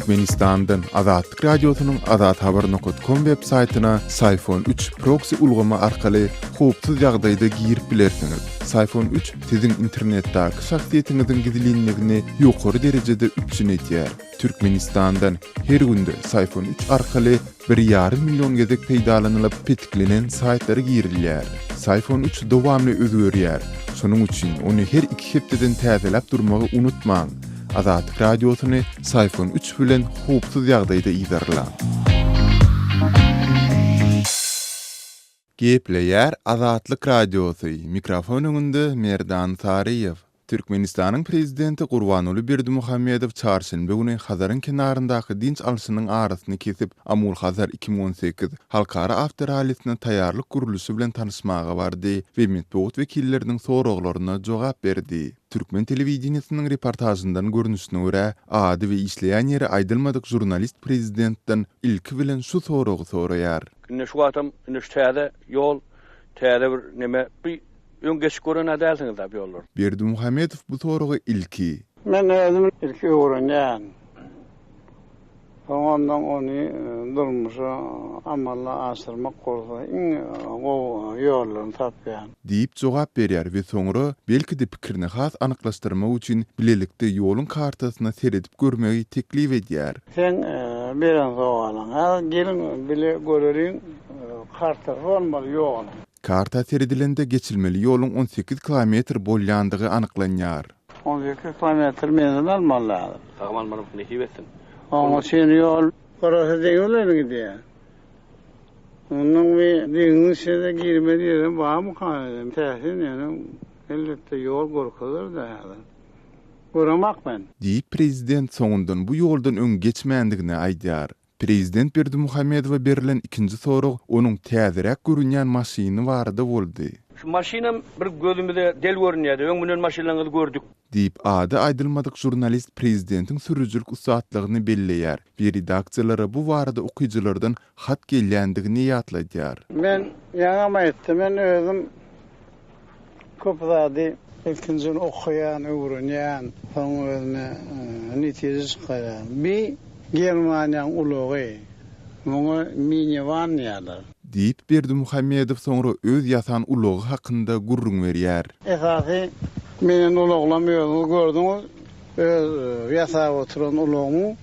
Türkmenistandan Azatlyk Radiosynyň azathabar nokat kom web saýtyna Syfon üç proksi ulgamy arkaly howpsuz ýagdaýda girip bilersiňiz. Syfon üç siziň internetdäki şahsyýetiňiziň gizlinligini ýokary derejede üpjün edýär. Türkmenistandan her günde Syfon üç arkaly bir ýarym million gezek peýdalanylyp petiklenen saýtlara girilýär. Syfon üç dowamly özgerýär. Şonuň üçin ony her iki hepdeden täzeläp durmagy unutmaň. Azatlyk Radiosyny Syfon üç bilen howpsuz ýagdaýda yzarlaň. Gepleýär Azatlyk Radiosy, mikrofon öňünde Merdan Saryýew. Türkmenistanyň Prezidenti Gurbanguly Berdimuhamedow çarşenbe güni Hazaryň kenaryndaky dynç alşynyň arasyny kesip, Amul-Hazar 2018 halkara awtorallisine taýýarlyk görlüşi bilen tanyşmaga bardy we metbugat wekilleriniň soraglaryna jogap berdi. Türkmen telewideniýesiniň reportažyndan görnüşine görä, ady we işleýän ýeri aýdylmadyk žurnalist prezidentden ilki bilen şu soragy soraýar. Indi şu wagtam indi şu täze ýol, täze bir neme, bi öň geçip gören-ä dälsiňiz-dä bu ýollary. Berdimuhamedow bu soragy ilki. Men özüm ilki öwrenýän. Soň ondan ony durmuşa amala aşyrmak bolsa iň gowy ýollaryny tapýan. Diýip jogap berýär we soňra, belki-de pikirini has anyklaşdyrmak üçin bilelikde ýoluň kartasyna seredip görmegi teklip edýär. Seň beren sowalyň. Häzir geliň bile göreliň kartasy bolmaly ýoluň. Karta seredilende geçilmeli ýoluň 18 kilometr bolýandygy anyklanýar. 18 kilometr menzil almaly häzir. Sag almaly nesip etsin. Oňa çenli ýol gyrasy deňiz bilen gidýär. Ondan bir deňiziň içine girmeli ýerem barmyka dedim. Täsin ýöne elbetde ýol görkezer-dä häzir. Göremak men. Diýip, prezident soňundan bu ýoldan öň geçmändigini aýdýar. Prezident Berdimuhamedowa berlen ikinji sorag onuň täzeräk görünýän maşyny barada boldy. Şu maşynam bir gözümize del görünýärdi. Öň münen maşynlaryňyzy gördük. Diýip, ady aýdylmadyk žurnalist prezidentiň sürüjilik ussatlygyny belleýär we redaksiýalara bu barada okyjylardan hat gelýändigini ýatladýar. Men ýaňam aýtdym, men özüm Köp zady ilkinjiden okaýan, öwrenýän, soň özüme netije çykarýan. Bi Germaniýaň ulagy. Muňa miniwan diýýärler. Diýip, Berdimuhamedow soňra öz ýasan ulagy hakynda gürrüň berýär. Esasy menen ulaglam özüňiz gördüňiz. Öz ýasap oturan ulagymyň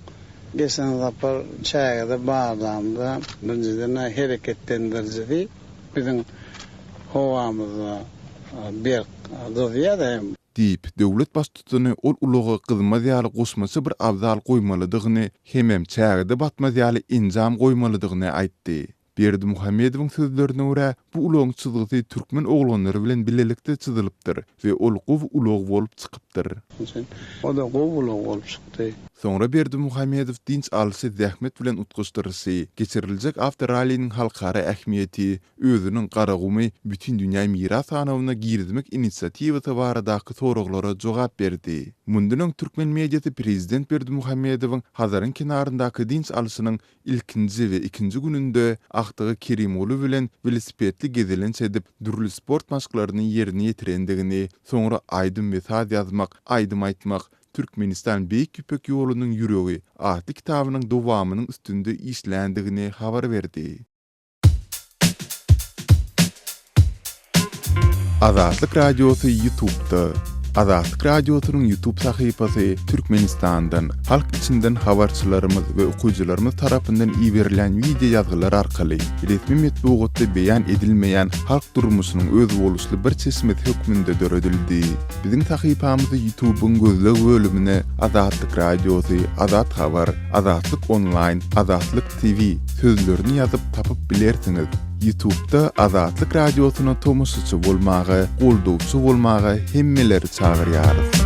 geçen sapar çägede bardamda birinjiden-ä hereketlendirijisi Biziň howamyzda berk gyzýar hem. Diýip, döwlet baştutany ol ulaga gyzmaz ýaly goşmaça bir abzal goýmalydygyny hemem çägede batmaz ýaly enjam goýmalydygyny aýtdy. Berdimuhamedowyň sözlerine görä, bu ulagyň çyzgysy türkmen oglanlary bilen bilelikde çyzylypdyr we ol gowy ulag bolup çykypdyr. O-da gowy ulag bolup çykdy. Soňra Berdimuhamedow dynç alşy zähmet bilen utgaşdyryşy, geçiriljek awtoralliniň halkara ähmiýeti, özüniň Garagumy Bütindünýä miras sanawyna girizmek inisiatiwasy baradaky soraglara jogap berdi. Mundan öň türkmen mediasy prezident Berdimuhamedowyň Hazaryň kenaryndaky dynç alşynyň Ilkinji we ikinji gününde agtygy Kerimguly bilen welosipedli gezelenç edip, dürli sport maşklaryny ýerine ýetirendigini, soňra aýdym we saz ýazmak, aýdym aýtmak, Türkmenistan Beýik Ýüpek ýolunyň ýüregi atly kitabynyň dowamynyň üstünde işländigini habar berdi. Azatlyk Radiosy Ýutubda Azatlyk Radiosynyň Ýutub sahypasy Türkmenistandan, halk içinden habarçylarymyz we okyjylarymyz tarapyndan iberilýän wideo ýazgylar arkaly resmi metbugatda beýan edilmeýän halk durmuşynyň özboluşly bir çeşmesi hökmünde döredildi. Biziň sahypamyzy Ýutubyň gözleg bölümine Azatlyk Radiosy, Azat Habar, Azatlyk Onlaýn, Azatlyk TV sözlerini ýazyp tapyp bilersiňiz. Ýutubda Azatlyk Radiosyna tomaşaçy bolmaga, goldawçy bolmaga hemmeleri çagyrýarys.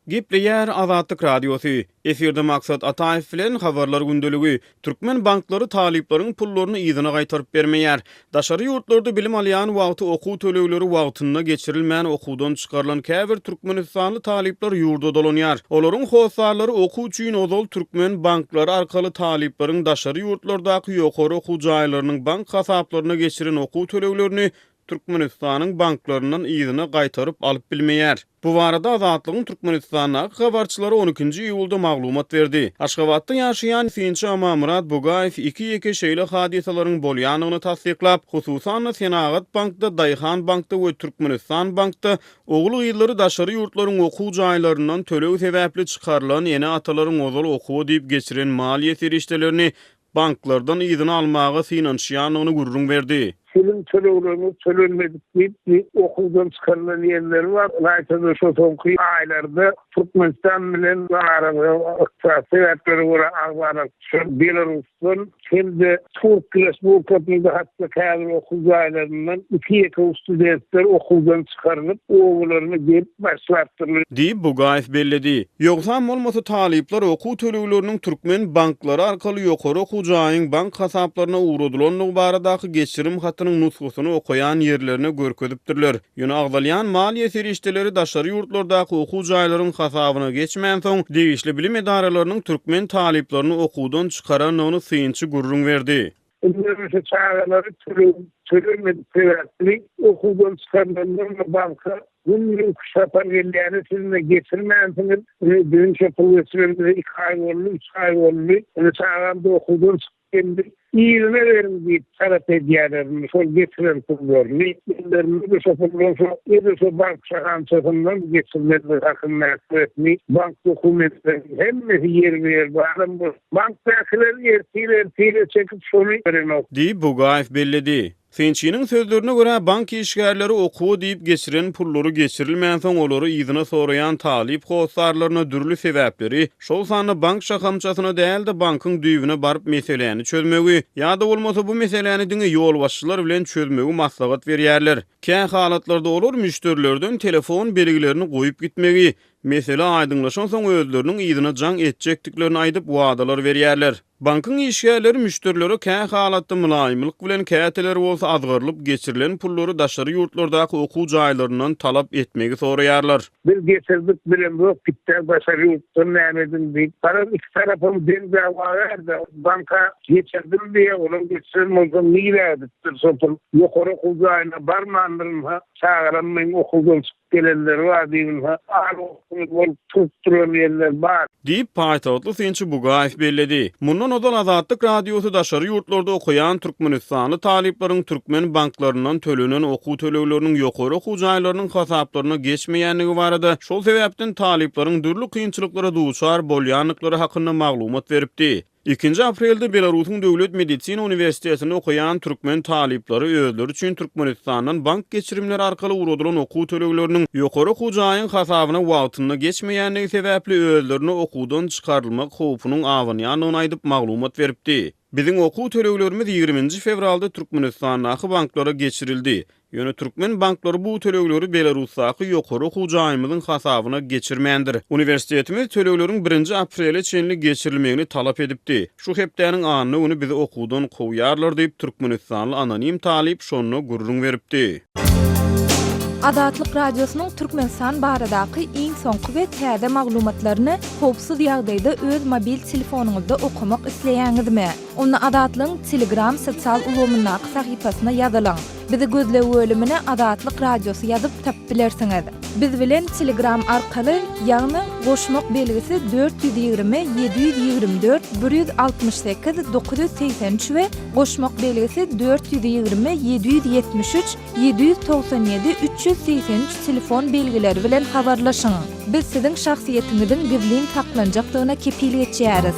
Gepleýär Azatlyk Radiosy. Efirde Maksat Ataýew bilen Habarlar gündeligi. Türkmen banklary talyplaryň pullaryny yzyna gaýtaryp bermeýär. Daşary ýurtlarda bilim alýan wagty okuw tölegleri wagtynda geçirilmän okuwdan çykarylan käbir türkmenistanly talyplar ýurda dolanýar. Olaryň hossarlary okuw üçin ozal türkmen banklary arkaly talyplaryň daşary ýurtlardaky ýokary okuw jaýlarynyň bank hasaplaryna geçiren okuw töleglerini. Türkmenistanyň banklaryndan yzyna gaýtaryp alyp bilmeýär. Bu barada Azatlygyň Türkmenistandaky habarçylary on ikinji iýulda maglumat berdi. Aşgabatda ýaşaýan synçy Amanmyrat Bugaýew iki-ýeke şeýle hadysalaryň bolýandygyny tassyklap, hususan-da, Senagat bankda, Daýhan bankda we Türkmenistan bankda ogul-gyzlary daşary ýurtlaryň okuw jaýlaryndan töleg sebäpli çykarylan ene-atalaryň ozal okuwa diýip geçiren maliýe serişdelerini banklardan yzyna almaga synanyşýandygyny gürrüň berdi. Siziň tölegleriňiz tölenmedik diýip, bir okuwdan çykarylan ýerleri bar. Ylaýta-da şo soňky aýlarda Türkmenistan bilen arada ykdysady sebäplere görä agzalalyk düşen Belarusdan hem-de Türk Respublikasynda hatda käbir okuw jaýlaryndan iki-ýeke studentler okuwdan çykarylyp, obalaryna gelip başlapdyrlar. Diýip, Bugaýew belledi. Ýogsam bolmasa, talyplar okuw tölegleriniň türkmen banklary arkaly ýokary okuw jaýyň bank hasaplaryna ugradylandygy baradaky geçirim hatynyň nusgasyny okaýan ýerlerine görkezipdirler. Ýöne agzalýan maliýe serişdeleri daşary ýurtlardaky okuw jaýlaryň hasabyna geçmänsoň, degişli bilim edaralarynyň türkmen talyplaryny okuwdan çykarandygyny synçy gürrüň berdi. Indi şu çagalary töleg tölenmedik sebäpli okuwdan çykarylanlar banka günde üç sapar gelýäni siz-de geçirmänsiňiz. Indi biziň şo pul geçirenimize iki aý boldy, üç aý boldy. Indi çagam-da okuwdan çykyp geldi. Yzyna beriň diýip talap edýärler indi şol getiren pullaryny. Ellerinde-de şo pullar şo edil şo bank şahamçasyndan geçirmeli hakyndaky resmi bank dokumentleriniň hemmesi ýerbe-ýer baram bol. Bankdakylar ertir ertire çekip şony berenok. Diýip, Bugaýew belledi. Synçynyň sözlerine görä, bank işgärleri okuwa diýip geçiren pullary geçirilmänsoň, olary yzyna soraýan talyp hossarlaryna dürli sebäpleri, şol sanda bank şahamçasyna däl-de, bankyň düýbüne baryp meseläni çözmegi, ýa-da bolmasa bu meseläni diňe ýolbaşçylar bilen çözmegi maslahat berýärler. Kä halatlarda olar müşderilerden telefon belgilerini goýup gitmegi, Mesele aýdyňlaşansoň özleriniň yzyna jaň etjekdiklerini aýdyp, wadalar berýärler. Bankyň işgärleri müşderilere kä halatda mylaýymlyk bilen, käteler bolsa azgyrylyp geçirilen pullary daşary ýurtlardaky okuw jaýlaryndan talap etmegi soraýarlar. Biz geçirdik bilemzok gitdä daşary ýurtdan näme ediň diýip. Garaz iki tarapam deň dawa bärde banka geçirdim diýýä olam geçiren bolsa nirä gidipdir şo pul ýokary okuw jaýyna barmandyryn-ha çagalam meň okuwdan çykyp Gelenleri bar diýilse, al-gopumyz bolup turup duran ýerler bar. Diýip, paýtagtly synçy Bugaýew belledi. Mundan ozal Azatlyk Radiosy daşary ýurtlarda okaýan türkmenistanly talyplaryň türkmen banklaryndan tölenen okuw tölegleriniň ýokary okuw jaýlarynyň hasaplaryna geçmeýändigi barada, şol sebäpden talyplaryň dürli kynçylyklara duçar bolýandyklary hakynda maglumat beripdi. Ikinji aprelde Belarusyň Döwlet medisina uniwersitetinde okaýan türkmen talyplary özleri üçin Türkmenistandan bank geçirimleri arkaly ugradylan okuw tölegleriniň ýokary okuw jaýyň hasabyna wagtynda geçmeýändigi sebäpli özlerine okuwdan çykarylmak howpunyň abanýandygyny aýdyp maglumat beripdi. Biziň okuw töleglerimiz ýigriminji fewralda Türkmenistandaky banklara geçirildi. Ýöne türkmen banklary bu tölegleri Belarusdaky ýokary okuw jaýymyzyň hasabyna geçirmändir. Uniwersitetimiz tölegleriň birinji aprele çenli geçirilmegini talap edipdi. Şu hepdäniň anna güni bizi okuwdan kowýarlar diýip, türkmenistanly anonim talyp şonda gürrüň beripdi. Azatlyk Radiosynyň Türkmenistan baradaky iň soňky we täze maglumatlaryny howpsuz ýagdaýda öz mobil telefonyňyzda okamak isleýäňizmi? Onda Azatlygyň Telegram sosial ulgamyndaky sahypasyna ýazylyň. Bizi gözleg bölümine Azatlyk Radiosy ýazyp tapyp bilersiňiz. Biz bilen Telegram arkaly, ýagny goşmak belgisi 420 724 168 983 we goşmak belgisi 420 773 797 383 telefon belgileri bilen habarlaşyň. Biz siziň şahsyýetiňiziň gizlin saklanjakdygyna kepil geçýäris.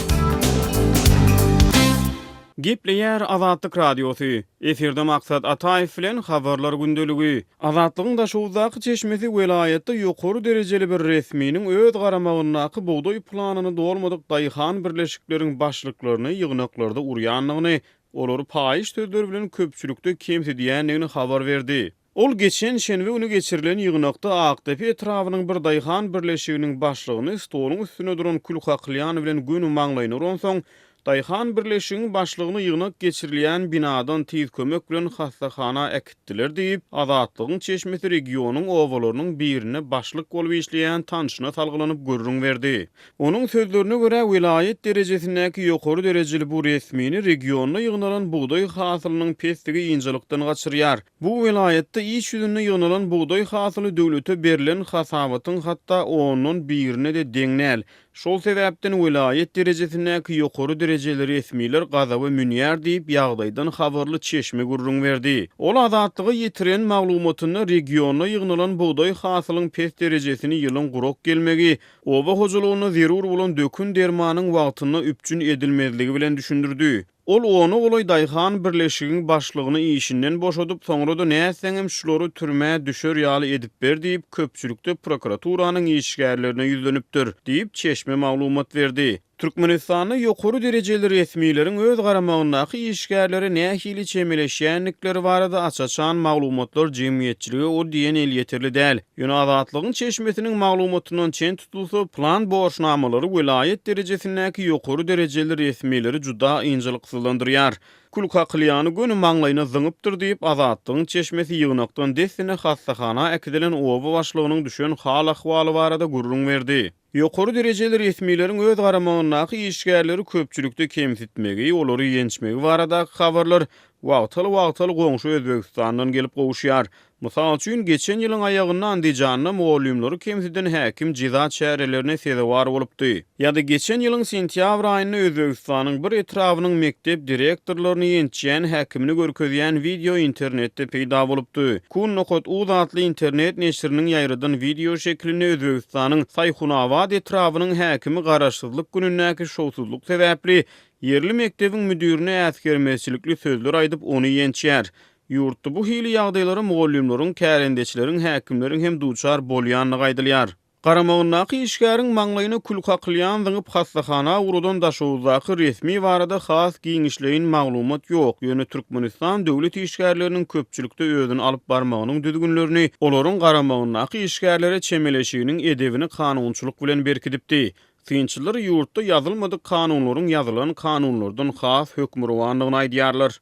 Gepleýär Azatlyk Radiosy, Efirde Maksat Ataýew bilen Habarlar gündeligi. Azatlygyň Daşoguzdaky çeşmesi welaýatda ýokary derejeli bir resminiň öz garamagyndaky bugdaý planyny dolmadyk daýhan birleşikleriň başlyklaryny ýygnaklarda urýandygyny, olary paýyş sözler bilen köpçülikde kemsidýändigini habar berdi. Ol geçen şenbe güni geçirilen ýygnakda Akdepe etrabynyň bir daýhan birleşiginiň başlygyny stoluň üstünde duran kül kakylýan bilen göni maňlaýyna uransoň, Daýhan birleşigiň başlygyny ýygnak geçirilýän binadan tiz kömek bilen hassahana äkitdiler diýip, Azatlygyň çeşmesi regionyň obalarynyň birinde başlyk bolup işleýän tanşyna salgylanyp gürrüň berdi. Onuň sözlerine görä, welaýat derejesindäki ýokary derejeli bu resmini regionda ýygnalan bugdaý hasylynyň pesdigi ynjalykdan gaçyrýar. Bu welaýatda iş ýüzünde ýygnalan bugdaý hasyly döwlete berlen hasabatyň hatda ondan birine-de deň däl. Şol sebäpden welaýat derejesindäki ýokary derejeli resmiler gazaba münýär diýip, ýagdaýdan habarly çeşme gürrüň berdi. Ol Azatlyga ýetiren maglumatynda regionda ýygnalan bugdaý hasylyň pes derejesini ýylyň gurak gelmegi, oba hojalygynda zerur bolan dökün dermanyň wagtynda üpjün edilmezligi bilen düşündirdi. Ol ona golaý daýhan birleşigiň başlygyny işinden boşadyp, soňra-da nätseňem şulary türmä düşer ýaly edip ber diýip, köpçülikde prokuraturanyň işgärlerine ýüzlenipdir, diýip, çeşme maglumat berdi. Türkmenistanda ýokary derejeli resmileriň öz garamagyndaky işgärlere nähili çemeleşýändikleri barada aç-açan maglumatlar jemgyýetçilige o diýen elýeterli däl. Ýöne Azatlygyň çeşmesiniň maglumatyndan çen tutulsa, plan borçnamalary welaýat derejesindäki ýokary derejeli resmileri juda ynjalyksyzlandyrýar. Kül kakylýany göni maňlaýyna zyňypdyr diýip, Azatlygyň çeşmesi ýygnakdan dessine hassahana äkidilen oba başlygynyň düşen hal-ahwaly barada gürrüň berdi. Ýokary derejeli resmileriň öz garamagyndaky işgärleri köpçülikde kemsitmegi, olary ýençmegi baradaky habarlar wagtal-wagtal goňşy Özbegistandan gelip gowuşýar. Mysal üçin, geçen ýylyň aýagynda Andijanda mugallymlary kemsiden häkim jeza çärelerine sezewar bolupdy. Ýa-da geçen ýylyň sentýabr aýynda Özbegistanyň bir etrabynyň mekdep direktorlaryny ýençýän häkimini görkezýän wideo internetde peýda bolupdy. Kun nokat uz atly internet neşiriniň ýaýradan wideo şekilinde Özbegistanyň Saýhunabad etrabynyň häkimi Garaşsyzlyk günündäki şowsuzlyk sebäpli ýerli mekdebiň müdirine äsgermezçilikli sözler aýdyp, ony ýençýär. Ýurtda bu hili ýagdaýlara mugallymlaryň, kärendeçileriň, häkimleriň hem duçar bolýandygy aýdylýar. Garamagyndaky işgäriň maňlaýyna kül kakylýan zyňyp hassahana ugradan Daşoguzdaky resmi barada has giňişleýin maglumat ýok, ýöne Türkmenistan döwlet işgärleriniň köpçülikde özüni alyp barmagynyň düzgünlerini, olaryň garamagyndaky işgärlere çemeleşiginiň edebini kanunçylyk bilen berkidipdi. Synçylar ýurtda ýazylmadyk kanunlaryň ýazylan kanunlardan has hökmürowandygyny aýdýarlar.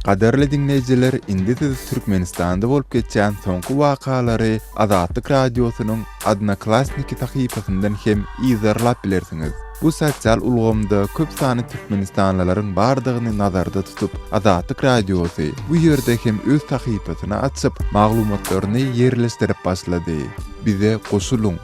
Gadyrly diňleýjiler, indi siz Türkmenistanda bolup geçýän soňky wakalary Azatlyk Radiosynyň Odnoklassniki sahypasyndan hem yzarlap bilersiňiz. Bu sosial ulgamda köp sanly türkmenistanlylaryň bardygyny nazarda tutup, Azatlyk Radiosy bu ýerde hem öz sahypasyny açyp, maglumatlaryny ýerleşdirip başlady. Bize goşulyň!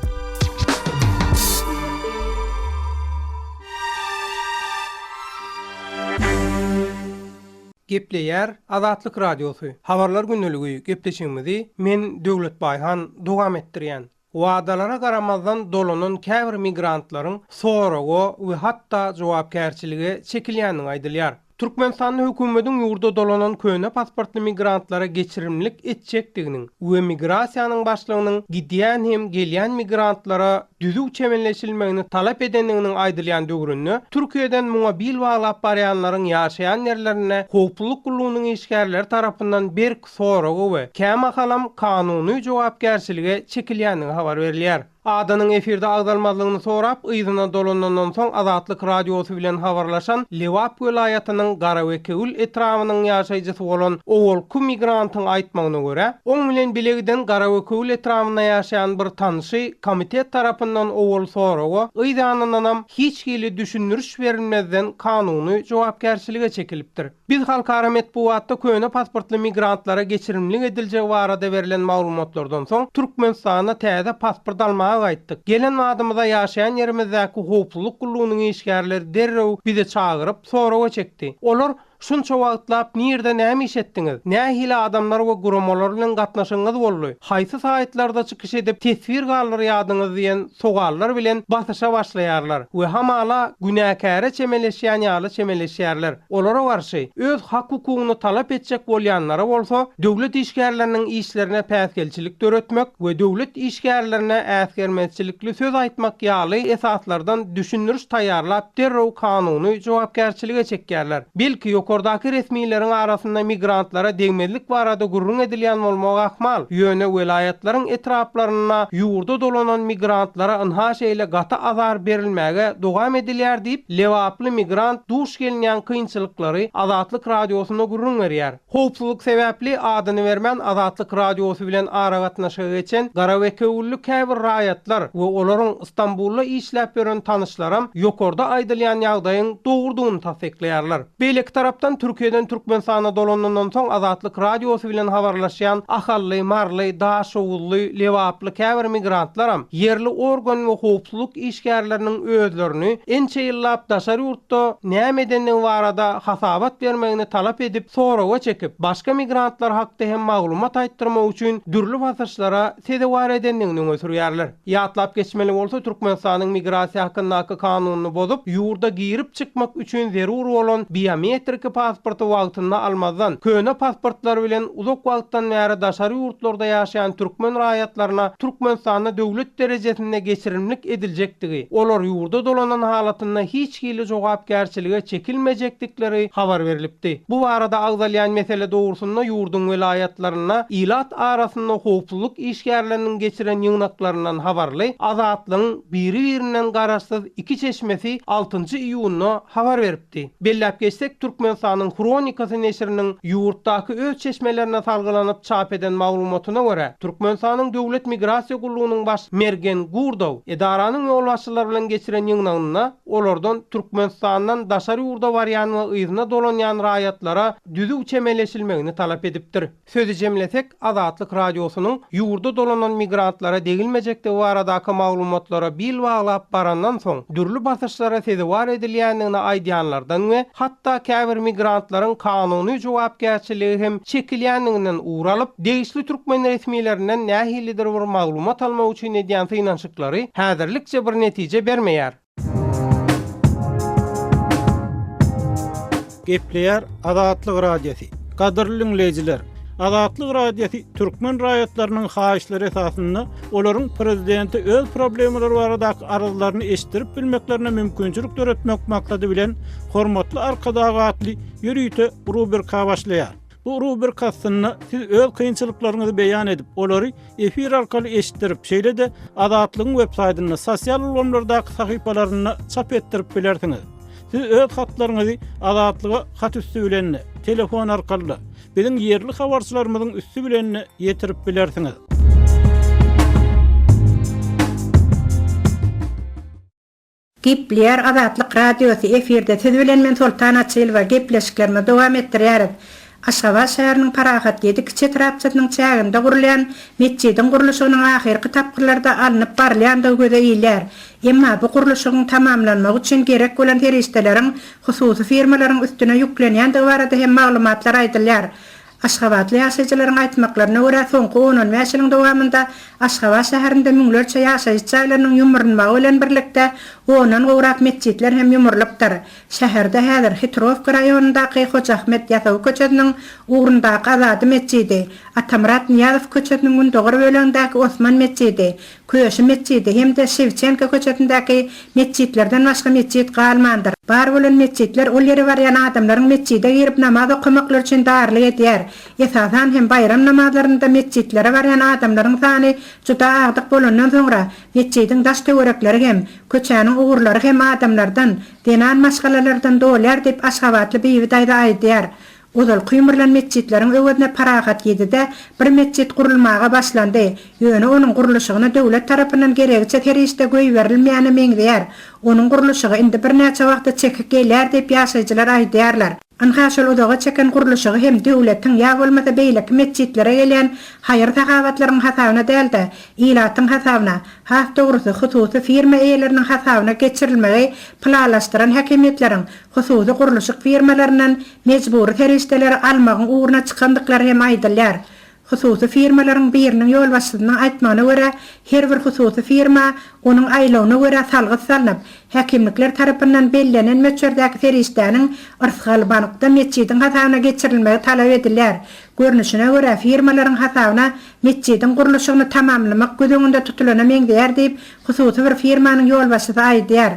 Gepleýär Azatlyk Radiosy, Habarlar gündeligi gepleşigimizi men Döwlet Baýhan dowam etdirýän. Wadalara garamazdan dolanan käbir migrantlaryň soraga we hatda jogapkärçilige çekilýändigi aýdylýar. Türkmenistanda hökümediň ýurda dolanan köne pasportly migrantlara geçirimlilik etjekdiginiň we migrasiýanyň başlygynyň gidýän hem gelýän migrantlara düzüw çemeleşilmegini talap edendiginiň aýdylýan döwründe Türkiýeden muňa bil baglap barýanlaryň ýaşaýan ýerlerinde howpsuzlyk gullugynyň işgärleri tarapyndan berk soraga we kämahalam kanuny jogapkärçilige çekilýändigi habar berilýär. Adynyň efirde agzalmazlygyny sorap, yzyna dolanandan soň Azatlyk Radiosy bilen habarlaşan Lebap welaýatynyň Garabekewül etrabynyň ýaşaýjysy bolan owalky migrantyň aýtmagyna görä, oň bilen bile giden Garabekewül etrabynda ýaşaýan bir tanşy komitet tarapyndan owal soraga, yz ýanyndanam hiç hili düşündiriş berilmezden kanuny jogapkärçilige çekilipdir. Biz halkara metbugatda köne pasportly migrantlara geçirimlik ediljegi barada berlen maglumatlardan soň, Türkmenistana täze pasport almaga gaýtdyk. Gelen badymyza ýaşaýan ýerimizdäki howpsuzlyk gullugynyň işgärleri derrew bizi çagyryp, soraga çekdi. Olar, Şunça wagtlap nirde näme iş etdiňiz? Nähili adamlar we guramalar bilen gatnaşygyňyz boldy? Haýsy saýtlarda çykyş edip, teswir galdyrýardyňyz diýen sogallar bilen basyşa başlaýarlar we hamala günäkäre çemeleşýän ýaly çemeleşýärler. Olara garşy öz hak-hukugyny talap etjek bolýanlara bolsa döwlet işgärleriniň işlerine päsgelçilik döretmek we döwlet işgärlerine äsgermezçilikli söz aýtmak ýaly esaslardan düşündiriş taýýarlap derrew kanuny jogapkärçilige çekýärler. Belki. Ýokardaky resmileriň arasynda migrantlara degmezlik barada gürrüň edilýän bolmagy ahmal, ýöne welaýatlaryň etraplarynda ýurda dolanan migrantlara ynha şeýle gaty azar berilmäge dowam edilýär diýip, lebaply migrant duş gelinýän kynçylyklary Azatlyk Radiosynda gürrüň berýär. Howpsuzlyk sebäpli adyny bermän Azatlyk Radiosy bilen aragatnaşyga geçen garabekewülli käbir raýatlar we olaryň Stambulda işläp ýören tanyşlaram ýokarda aýdylýan ýagdaýyň dogrudygyny tassyklaýarlar. Beýleki tarapdan Türkiýeden Türkmenistana dolanandan soň Azatlyk Radiosy bilen habarlaşýan ahally, maryly, daşoguzly, lebaply käbir migrantlaram ýerli organ we howpsuzlyk işgärleriniň özlerini ençe ýyllap daşary ýurtda näme edendigi barada hasabat bermegini talap edip soraga çekip, başga migrantlar hakda hem maglumat aýtdyrmak üçin dürli basyşlara sezewar edendigini öňe sürýärler. Ýatlap geçmeli bolsa, Türkmenistanyň Migrasiýa hakyndaky kanunyny bozup, ýurda girip-çykmak üçin zerur bolan biometriki pasporty wagtynda almazdan, köne pasportlar bilen uzak wagtdan bäri daşary ýurtlarda ýaşaýan türkmen raýatlaryna Türkmenistanda döwlet derejesinde geçirimlik ediljekdigi, olar ýurda dolanan halatynda hiç hili jogapkärçilige çekilmejekdikleri habar berlipdi. Bu barada agzalýan mesele dogrusynda ýurduň welaýatlarynda ilat arasynda howpsuzlyk işgärleriniň geçiren ýygnaklaryndan habarly Azatlygyň biri-birinden garaşsyz iki çeşmesi altynjy iýunda habar beripdi. Belläp geçsek, Türkmenistanyň Hronikasy neşiriniň ýurtdaky öz çeşmelerine salgylanyp çap eden maglumatyna görä, Türkmenistanyň Döwlet migrasiýa gullugynyň baş Mergen Gurdow edaranyň ýolbaşçylary bilen geçiren ýygnagynda olardan Türkmenistandan daşary ýurda barýan we yzyna dolanýan raýatlara düzüw çemeleşilmegini talap edipdir. Sözi jemlesek, Azatlyk Radiosynyň ýurda dolanan migrantlara degilmejekdigi baradaky maglumatlara bil baglap barandan soň, dürli basyşlara sezewar edilýändigini aýdýanlardan we hatda käbir migrantlaryň kanuny jogapkärçiligi hem çekilýändiginden ugur alyp, degişli türkmen resmilerinden nähilidir bir maglumat almak üçin edýän synanyşyklary häzirlikçe bir netije bermeýär. Gepleýär Azatlyk Radiosy. Gadyrly diňleýjiler! Azatlyk Radiosy türkmen raýatlarynyň haýyşlary esasynda olaryň prezidente öz problemalary baradaky arzlaryny eşitdirip bilmeklerine mümkinçilik döretmek maksady bilen Hormatly Arkadag atly ýörite rubrika başlaýar. Bu rubrika astynda siz öz kynçylyklaryňyzy beýan edip, olary efir arkaly eşitdirip, şeýle-de Azatlygyň websaýtynda, sosial ulgamlardaky sahypalarynda çap etdirip bilersiňiz. Siz öz hatlaryňyzy Azatlyga hat üsti bilen-de, telefon arkaly-da, biziň ýerli habarçylarymyzyň üsti bilen-de ýetirip bilersiňiz. Gepleýär Azatlyk Radiosy, efirde siz bilen men Soltan Açylowa, gepleşiklerimizi dowam etdirýäris. Aşgabat şäheriniň Parahat ýedi kiçi etrapçasynyň çäginde gurulýan metjidiň gurluşygynyň ahyrky tapgyrlarda alnyp barylýandygy göze ilýär. Emma bu gurluşygyň tamamlanmagy üçin gerek bolan serişdeleriň hususy firmalaryň üstüne ýüklenýändigi barada hem maglumatlar aýdylýar. Aşgabatly ýaşaýjylaryň aýtmaklaryna görä, soňky on-on bäş ýylyň dowamynda Aşgabat şäherinde müňlerçe ýaşaýyş jaýlarynyň ýumrulmagy bilen birlikde, ondan gowrak metjitler hem ýumrulypdyr. Şäherde häzir Hitrowka raýonyndaky Hoja Ahmet Ýasawy köçesiniň ugrundaky Azady metjidi, Atamyrat Nyýazow köçesiniň gündogar bölegindäki Osman metjidi, Köşi metjidi hem-de Şewçenko köçesindäki metjitlerden başga metjit galmandyr. Bar bolan metjitler ol ýere barýan adamlaryň metjide girip namaz okamaklary üçin darlyk edýär. Esasan hem baýram namazlarynda metjitlere barýan adamlaryň sany juda agdyk bolandan soňra metjidiň daş-töwerekleri hem, köçäniň ugurlary hem adamlardan, zenan maşgalalardan dolýar diýip aşgabatly Bibi daýza aýdýar. Ozalky ýumrulan metjitleriň öwezine Parahat ýedide bir metjit gurulmaga başlandy. Ýöne onuň gurluşygyna döwlet tarapyndan geregiçe serişde goýberilmeýäne meňzeýär. Onuň gurluşygy indi birnäçe wagta çekik gelýär diýip ýaşaýjylar aýdýarlar. Ynha şol uzaga çeken gurluşygy hem döwletiň ýa bolmasa beýleki metjitlere gelýän haýyr-sahabatlaryň hasabyna däl-de, ilatyň hasabyna, has dogrusy hususy firma eýeleriniň hasabyna geçirilmegi planlaşdyran häkimiýetleriň hususy gurluşyk firmalaryndan mejbury serişdeleri almagyň ugruna çykandyklary hem aýdylýar. Hususy firmalaryň biriniň ýolbaşçysynyň aýtmagyna görä, her bir hususy firma onuň aýlawyna görä salgyt salnyp, häkimlikler tarapyndan bellenen möçberdäki serişdäniň Yrsgal bankda metjidiň hasabyna geçirilmegi talap edilýär. Görnüşine görä, firmalaryň hasabyna metjidiň gurluşygyny tamamlamak göz öňünde tutulana meňzeýär diýip, hususy bir firmanyň ýolbaşçysy aýdýar.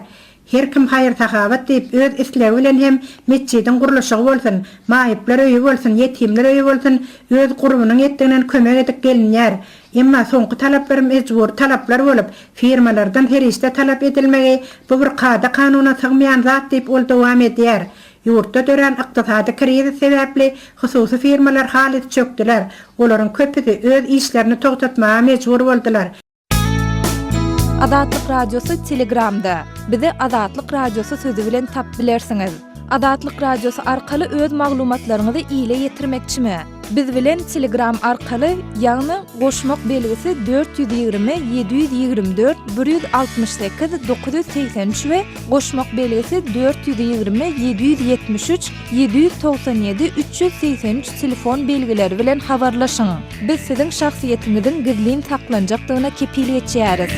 Her kim haýyr-sahawat diýip öz islegi bilen hem metjidiň gurluşygy bolsun, maýyplar öýi bolsun, ýetimler öýi bolsun öz gurbunyň ýetdiginden kömek edip gelinýär. Emma soňky talaplar mejbury talaplar bolup, firmalardan serişde talap edilmegi bu bir kada-kanuna sygmaýan zat diýip ol dowam edýär. Ýurtda dörän ykdysady krizis sebäpli hususy firmalar halys çökdüler. Olaryň köpüsi öz işlerini togtatmaga mejbur boldular. Azatlyk Radiosy Telegramda. Bizi Azatlyk Radiosy sözi bilen tap bilersiňiz. Azatlyk Radiosy arkaly öz maglumatlaryňyzy ile ýetirmekçimi? Biz bilen Telegram arkaly, ýagny goşmak belgisi 420 724 168 983 we goşmak belgisi 420 773 797 383 telefon belgileri bilen habarlaşyň. Biz siziň şahsyýetiňiziň gizlin saklanjakdygyna kepil geçýäris.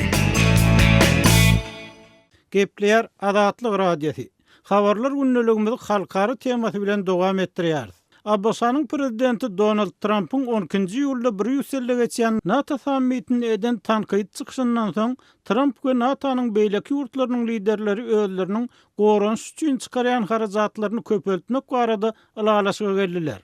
Gepleýär Azatlyk Radiosy. Habarlar gündeligimizi halkara temasy bilen dowam etdirýäris. ABŞ-nyň Prezidenti Donald Trampyň on ikinji iýulda Brýusselde geçýän NATO sammitinde eden tankydy çykyşyndan soň, Tramp we NATO-nyň beýleki ýurtlarynyň liderleri özleriniň goranyş üçin çykarýan harajatlaryny köpeltmek barada ylalaşyga geldiler.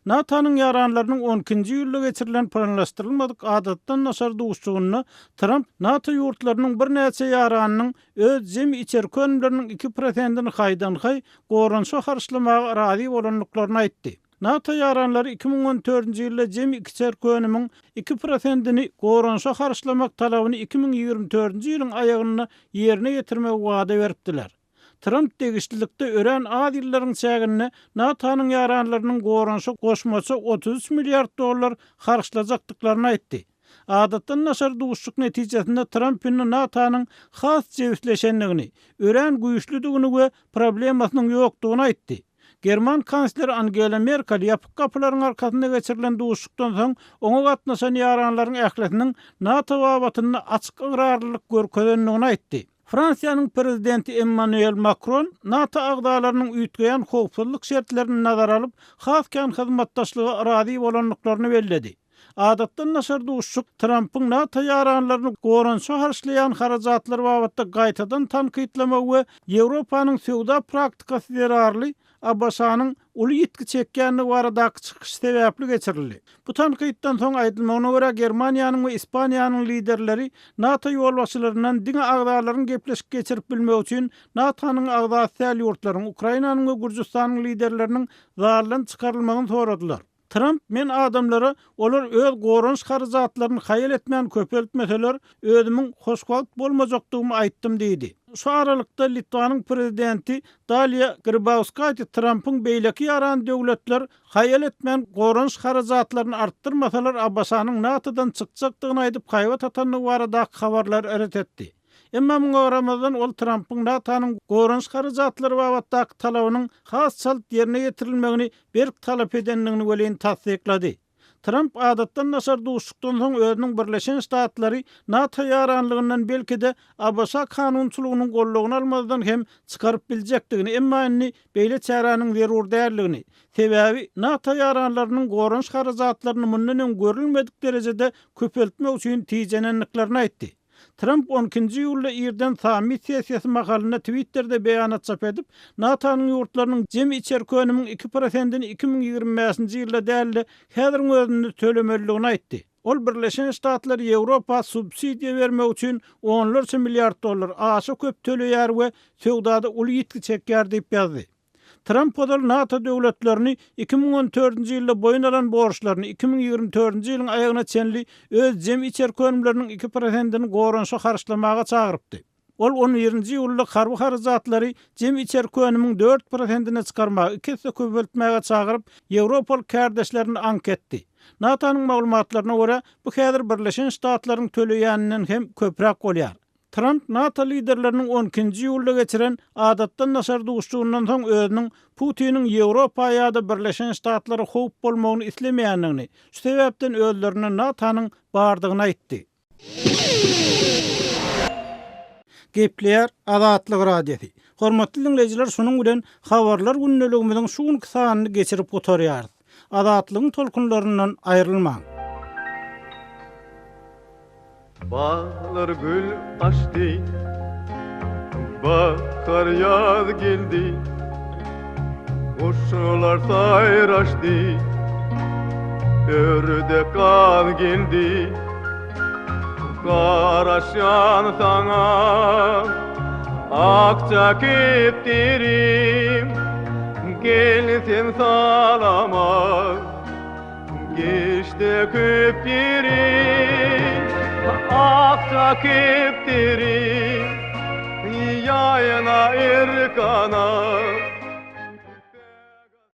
NATO-nyň ýaranlarynyň on ikinji iýulda geçirilen planlaşdyrylmadyk adatdan daşary duşuşygynda Tramp NATO ýurtlarynyň birnäçe ýaranynyň öz jemi içerki önümleriniň iki prosentini haýdan-haý goranyşa harçlamaga razy bolandyklaryny aýtdy. NATO ýaranlary 2014-nji ýylda jemi içerki önümiň iki prosentini goranyşa harçlamak talabyny 2024-nji ýylyň aýagynda ýerine ýetirmegi wada beripdiler. Tramp degişlilikde örän az ýyllaryň çäginde NATO-nyň ýaranlarynyň goranyşa goşmaça 33 milliard dollar harçlajakdyklaryny aýtdy. Adatdan daşary duşuşyk netijesinde Tramp indi NATO-nyň has jebisleşendigini, örän güýçlüdigini we problemasynyň ýokdugyny aýtdy. German kansleri Angela Merkel ýapyk gapylaryň arkasynda geçirilen duşuşykdan soň oňa gatnaşan ýaranlaryň ählisiniň NATO babatynda açyk ygrarlylyk görkezendigini aýtdy. Fransiýanyň Prezidenti Emmanuel Makron NATO agzalarynyň üýtgeýän howpsuzlyk şertlerini nazara alyp, has kän hyzmatdaşlyga razy bolandyklaryny belledi. Adatdan daşary duşuşyk Trampyň NATO ýaranlaryny goranyşa harçlaýan harajatlar babatda gaýtadan tankytlamagy we Ýewropanyň söwda praktikasy zerarly ABŞ-nyň uly ýitgi çekýändigi baradaky çykyşy sebäpli geçirildi. Bu tankytdan soň, aýdylmagyna görä, Germaniýanyň we Ispaniýanyň liderleri NATO ýolbaşçylaryndan diňe agzalaryň gepleşik geçirip bilmegi üçin NATO-nyň agzasy däl ýurtlaryň, Ukrainanyň we Gürjüstanyň liderleriniň zaldan çykarylmagyny soradylar. Tramp men adamlara olar öz goranyş harajatlaryny haýal etmän köpeltmeseler, özümiň hoşwagt bolmajakdygymy aýtdym diýdi. Şu aralykda Litwanyň prezidenti Daliýa Grybauskaýte Trampyň beýleki ýaran döwletler haýal etmän goranyş harajatlaryny artdyrmasalar ABŞ-nyň NATO-dan çykjakdygyny aýdyp haýbat atandygy baradaky habarlary ret etdi. Emma muňa garamazdan ol Trampyň NATO-nyň goranyş harajatlary babatdaky talabynyň has çalt ýerine ýetirilmegini berk talap edendigini welin tassyklady. Tramp adatdan daşary duşuşykdan soň özüniň Birleşen Ştatlary NATO ýaranlygyndan belki-de ABŞ kanunçylygynyň goldawyny almazdan hem çykaryp biljekdigini, emma indi beýle çäräniň zerur däldigini, sebäbi NATO ýaranlarynyň goranyş harajatlaryny mundan öň görülmedik derejede köpeltmek üçin tijenendiklerini aýtdy. Tramp on ikinji iýulda irden sammit sessiýasy mahalynda Twitterde beýanat çap edip, NATO-nyň ýurtlarynyň jemi içerki önümiň iki prosentini 2025-nji ýylda däl-de, häziriň özünde tölemelidigini aýtdy. Ol Birleşen Ştatlar Ýewropa subsidiýa bermek üçin onlarça milliard dollar aşa köp töleýär we söwdada uly ýitgi çekýär diýip ýazdy. Tramp ozal NATO döwletlerini 2014-nji ýylda boýun alan borçlaryny 2024-nji ýylyň aýagyna çenli öz jemi içerki önümleriniň iki prosentini goranyşa harçlamaga çagyrypdy. Ol on birinji iýulda harby harajatlary jemi içerki önümiň dört prosentine çykarmaga, iki esse köpeltmäge çagyryp, ýewropaly kärdeşlerini aňk etdi. NATO-nyň maglumatlaryna görä, bu häzir Birleşen Ştatlaryň töleýäninden hem köpräk bolýar. Tramp NATO liderleriniň on ikinji iýulda geçiren adatdan daşary duşuşygyndan soň özüniň Putiniň Ýewropa ýa-da Birleşen Ştatlara howp bolmagyny islemeýändigini, şu sebäpden özlerinde NATO-nyň bardygyny aýtdy. Gepleýär Azatlyk Radiosy. Hormatly diňleýjiler şunuň bilen Habarlar gündeligimiziň şu günki sanyny geçirip gutarýarys. Azatlygyň tolkunlaryndan aýrylmaň! Baglar gül açdy. Bahar ýaz geldi. Guşlar saýraşdy. Ördek gaz geldi. Garaşýan saňa Akja kepderim Gel sen salama Geçdi köp ýerim Akja kepderim Ýaýyna erkana.